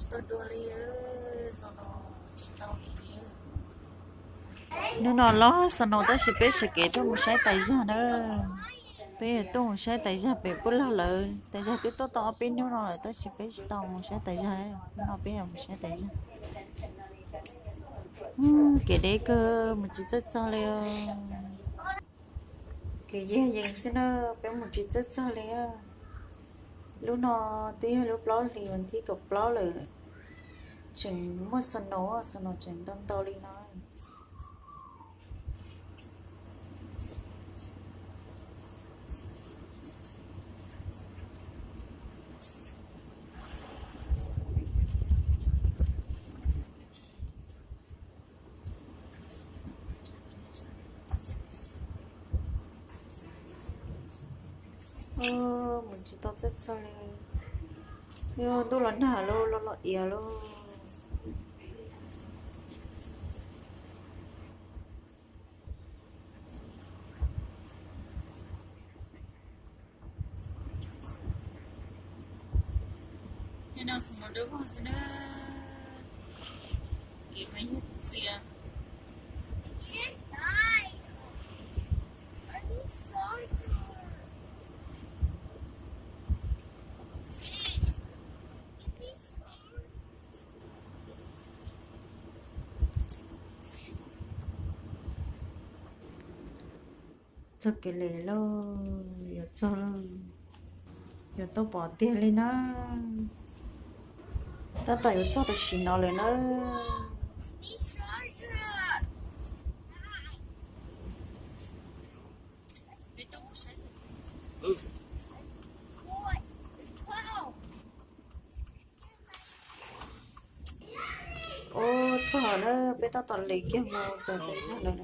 Tsis tau dua li, snow tsis tau li. Hnub no los snow tab sis peb sawv kev tuaj mus saib tais zag na. Peb yuav tuaj mus saib tais zag pem puab log lawm. Tais zag twb tuaj tau ob peb hnub no lawm tab sis peb tsis tau mus saib tais zag. Hnub no peb yuav mus saib tais zag. Kev deb kawg, mus tsis txawj txog li. Kev yag yees xwb na, peb mus tsis txawj txog li. Lub no twb yog lub plaub hlis vas thib kaum plaub lawm, tseem muaj snow, snow tseem ntau ntau li no. Mus tsis tau txawj txog li. Yog ntuj los nag lawm, los los iav lawm. Nim no snow dawb vog xwb na, kev mas yog txias. Txog kev lawm lauj, yuav txog lauj, yuav tau pom tiag li na. Tab tom yuav txog tam sim no lawm na. Ub, txog na, peb tab tom li kiag mus tawm tais zag lawm.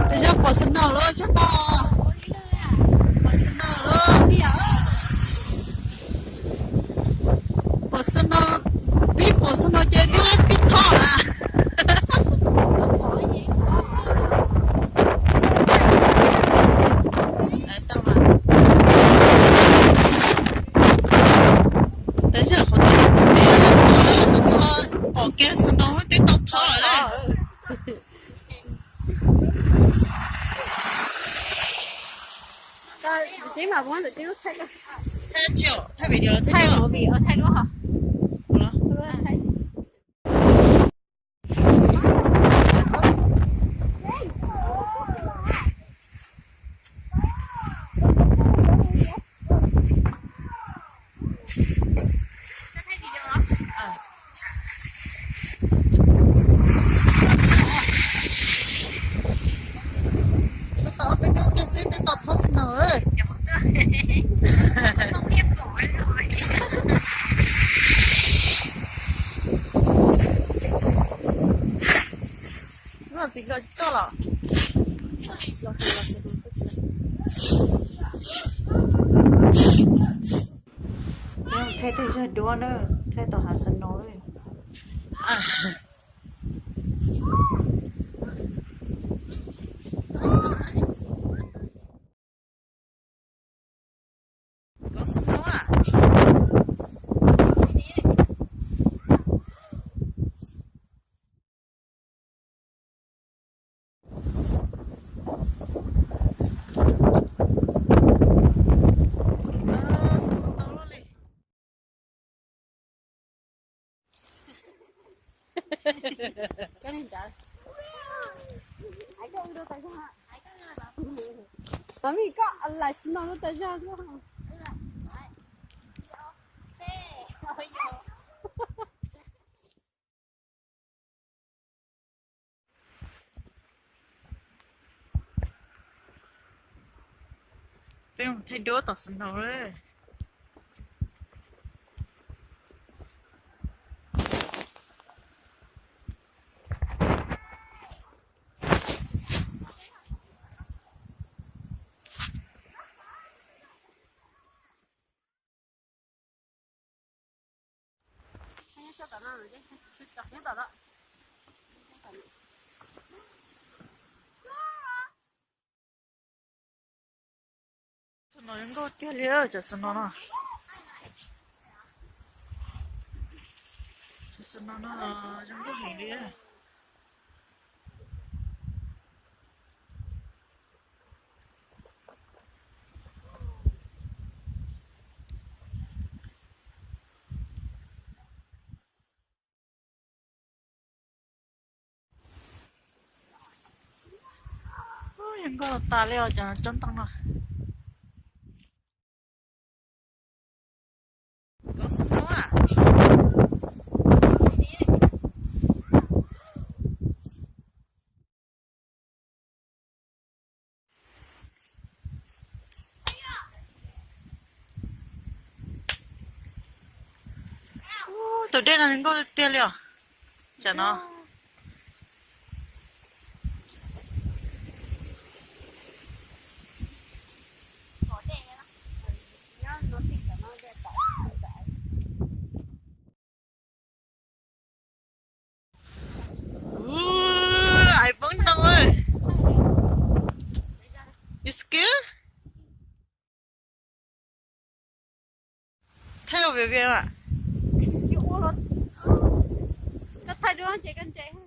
Tais zag pom snow lawm, sab no pom snow lawm. Pom snow, pib pom snow ces tib lab pib thoj na. Tais zag qhov twg pom tiag, txog pom kiag snow twb tau thoj lawm. Thaij video los thaij duab? Tab tom peb txog kiag xwb twb tau thoj snow. Lub no txiv hluas tsis tuaj los? Thaij tej zag duab na, thaij tom hav snow na. Mami, koj laim snow rau tais zag. Peb mus thaij duab tom snow lawm. Xub no zoo nkauj tiag li, cov xub no no. Cov xub no no zoo nkauj heev li. Zoo nkauj tas li os cov tsob ntoo no. Tus dej no zoo nkauj tiag li os. Tam no Ua, aiv poob ntoo. Is good? Thaij ua vias vias mas. Koj thaij duab ces koj ntse.